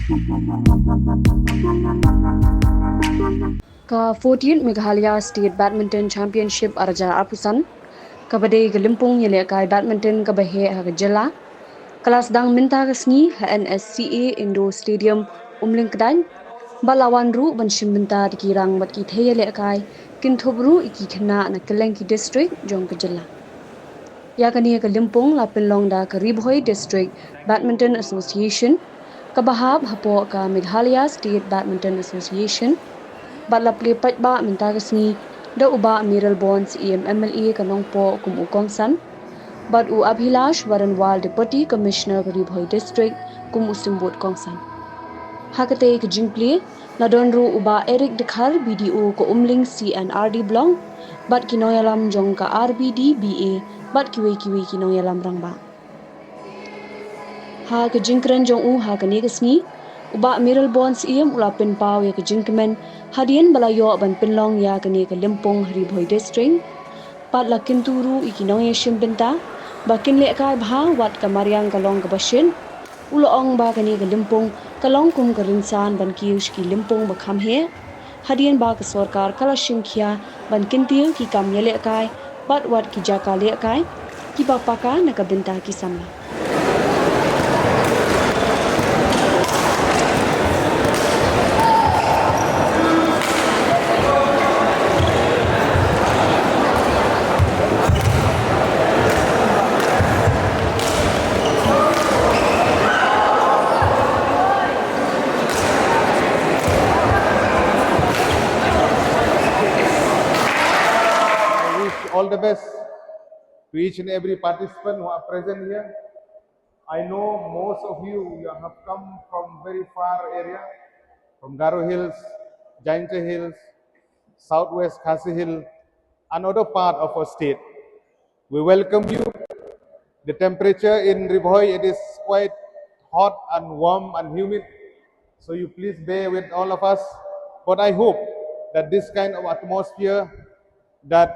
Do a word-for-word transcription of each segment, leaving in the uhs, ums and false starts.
Ka fourteenth Meghalaya State Badminton Championship arja arpusan, kaba dei ka lympung ïalehkai badminton kaba heh ha ka jylla, ka la sdang mynta ka sngi ha N S C A Indoor Stadium, Umlyngkdai, bad la wan ruh ban shim bynta da ki rang bad ki thei ïalehkai, kynthup ruh ïa ki khynnah na kylleng ki district jong ka jylla. Ïa kane ka lympung la pynlong da ka Ri Bhoi District Badminton Association, kaba hap hapoh ka Meghalaya State Badminton Association, bad la plie paidbah mynta ka sngi da u Bah Mayralborn Syiem M L A ka Nongpoh kum u kongsan, bad u Abhilash Baranwal, Deputy Commissioner ka Ri Bhoi District, kum u symbud kongsan. Ha katei ka jingplie la don ruh u Bah Eric Dkhar, B D O ka Umling C and R D Block, bad ki nongïalam jong ka R B D B A, bad kiwei kiwei ki nongïalam rangbah. Ha ka jingkren jong u ha kane ka sngi, u Bah Mayralborn Syiem u la pynpaw ïa ka jingkmen hadien ba la ïoh ban pynlong ïa kane ka lympung ha Ri Bhoi District, bad la kyntu ruh ïa ki nongïashim bynta ba kin lehkai bha wat ka mariang ka long kaba shit. U la ong ba kane ka lympung ka long kum ka rynsan ban kiew sha ki lympung ba kham heh, hadien ba ka sorkar ka la shim khia ban kyntiew ki kam ïalehkai bad wat ki jaka lehkai kiba paka na ka bynta ki samla. I wish all the best to each and every participant who are present here. I know most of you, you have come from very far area, from Garo Hills, Jaintia Hills, Southwest Khasi Hills, and other part of our state. We welcome you. The temperature in Ri Bhoi, it is quite hot and warm and humid. So you please bear with all of us. But I hope that this kind of atmosphere that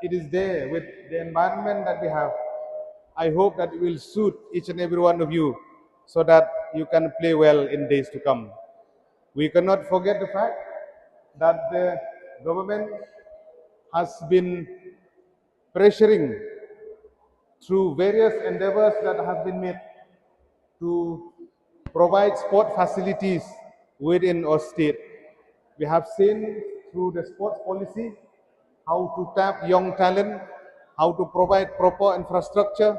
it is there with the environment that we have, I hope that it will suit each and every one of you so that you can play well in days to come. We cannot forget the fact that the government has been pressuring through various endeavors that have been made to provide sport facilities within our state. We have seen through the sports policy how to tap young talent, how to provide proper infrastructure,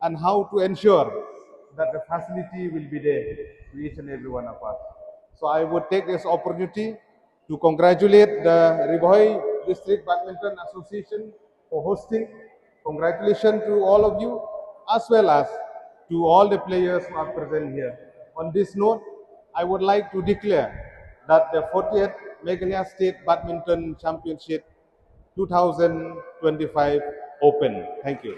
and how to ensure that the facility will be there to each and every one of us. So I would take this opportunity to congratulate the Ri Bhoi District Badminton Association for hosting. Congratulations to all of you, as well as to all the players who are present here. On this note, I would like to declare that the fortieth Meghalaya State Badminton Championship two thousand twenty-five open. Thank you.